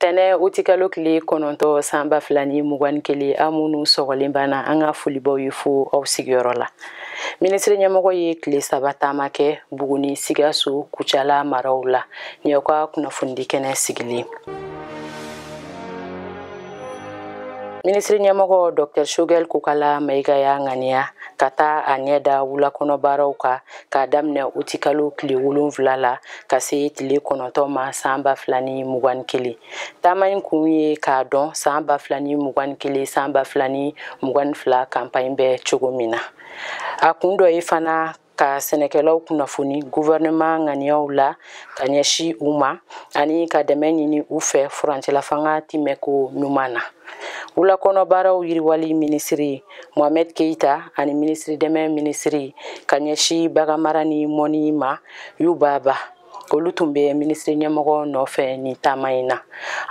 Tɛnɛ utikalo tile 9 san 2021 aw minnu sɔgɔlen banna an ka folibaw ye fo aw sigiyɔrɔ la. Minisiri ɲɛmɔgɔ ye tile 3 taama kɛ Buguni, Sikaso, Kucala maraw la. Nin y'aw ka kunnafonidi kɛnɛ sigilen. Minisiri ɲɛmɔgɔ Dr Choguel Kokala Mayiga y'a ŋaniya ka taa a ɲɛ da wulakɔnɔ baaraw kan k'a daminɛ utikalo tile 7 la ka se tile 9 ma san 2021. Taama in kun ye k'a dɔn san 2021 san 2022 campagne bɛ cogo min na. A kun dɔ ye fana ka sɛnɛkɛlaw kunnafoni gouvernement ŋaniyaw la ka ɲɛsin u ma ani ka dɛmɛ ɲini u fɛ furancɛlafanga timɛko ɲuman na. Wulakɔnɔ baaraw yiriwali minisiri Mohamed Keita ani minisiri dɛmɛ minisiri ka ɲɛsin baganmara ni mɔni ma Yuba Ba, olu tun bɛ minisiri ɲɛmɔgɔ nɔfɛ nin taama in na.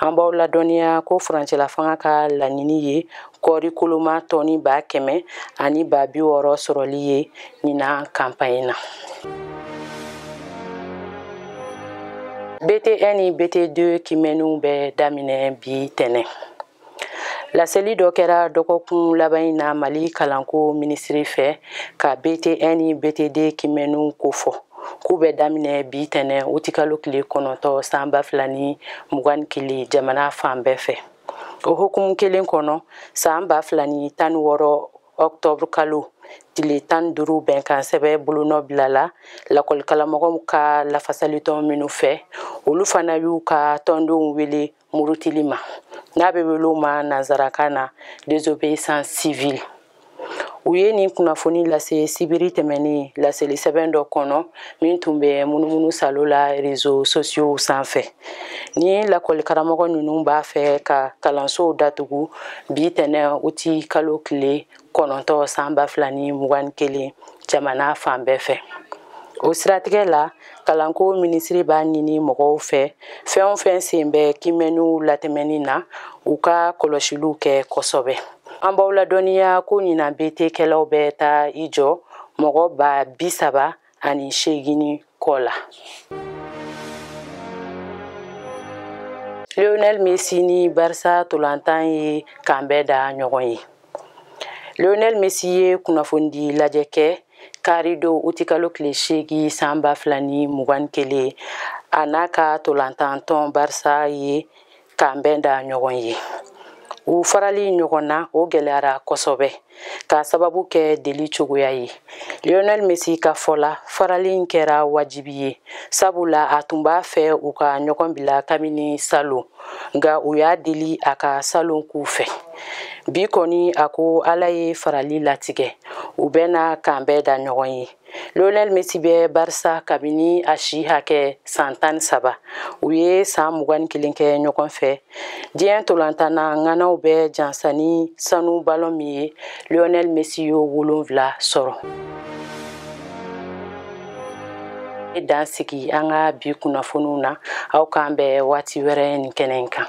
An b'aw ladɔnniya ko furancɛlafanga ka laɲini ye kɔɔri koloma tɔni 100 ani 60 sɔrɔli ye ɲinan campagne na. BT1 ni BT2 kimɛniw bɛ daminɛ bi tɛnɛ. Laseli dɔ kɛra dɔgɔkun laban in na Mali kalanko minisiri fɛ ka BT1 ni BT2 kimɛniw kofɔ k'u bɛ daminɛ bi tɛnɛ utikalo tile 9 san 2021 jamana fan bɛɛ fɛ. O hukumu kelen kɔnɔ san 2016 octobre kalo tile 15 bɛnkan sɛbɛn bolonɔ bilala lakɔlikaramɔgɔw ka lafasalitɔn minnu fɛ, olu fana y'u ka tɔndenw wele murutili ma n'a bɛ wele o ma nanzarakan na désobéissance civile. U ye nin kunnafoni lase sibiri tɛmɛnen laseli sɛbɛn dɔ kɔnɔ min tun bɛ munumunu salo la réseaux sociaux sanfɛ. Ni lakɔlikaramɔgɔ ninnu b'a fɛ ka kalansow datugu bi tɛnɛ uti kalo tile 9 san 2021 jamana fan bɛɛ fɛ. O siratigɛ la, kalanko minisiri b'a ɲini mɔgɔw fɛ fɛn o fɛn sen bɛ kimɛniw latɛmɛni na, u ka kɔlɔsiliw kɛ kosɛbɛ. An b'aw ladɔnniya ko ɲinan BT kɛlaw bɛ taa i jɔ mɔgɔ 38,000 kɔ la. Lionel Messi ni Barca tolantan ye kanbɛn da ɲɔgɔn ye. Lionel Messi ye kunnafonidi lajɛ kɛ karidon utikalo tile 8 san 2021 a n'a ka tolantan tɔn Barca ye kanbɛn da ɲɔgɔn ye. U farali ɲɔgɔn na o gɛlɛyara kosɛbɛ k'a sababu kɛ deli cogoya ye. Lionel Messi ka fɔ la, farali in kɛra wajibi ye sabula a tun b'a fɛ u ka ɲɔgɔn bila kabini salon, nka u y'a deli a ka salon k'u fɛ. Bi kɔni a ko Ala ye farali latigɛ, u bɛna kanbɛn da ɲɔgɔn ye. Lionel Messi bɛ Barca kabini a si hakɛ san 13. U ye san 21 kɛ ɲɔgɔn fɛ. Diɲɛ ntolantanna ŋanaw bɛ jansa ni sanu balon min ye, Lionel Messi y'o 7 sɔrɔ. Dan sigi an ka bi kunnafoniw na, aw k'an bɛn waati wɛrɛ nin kɛnɛ in kan.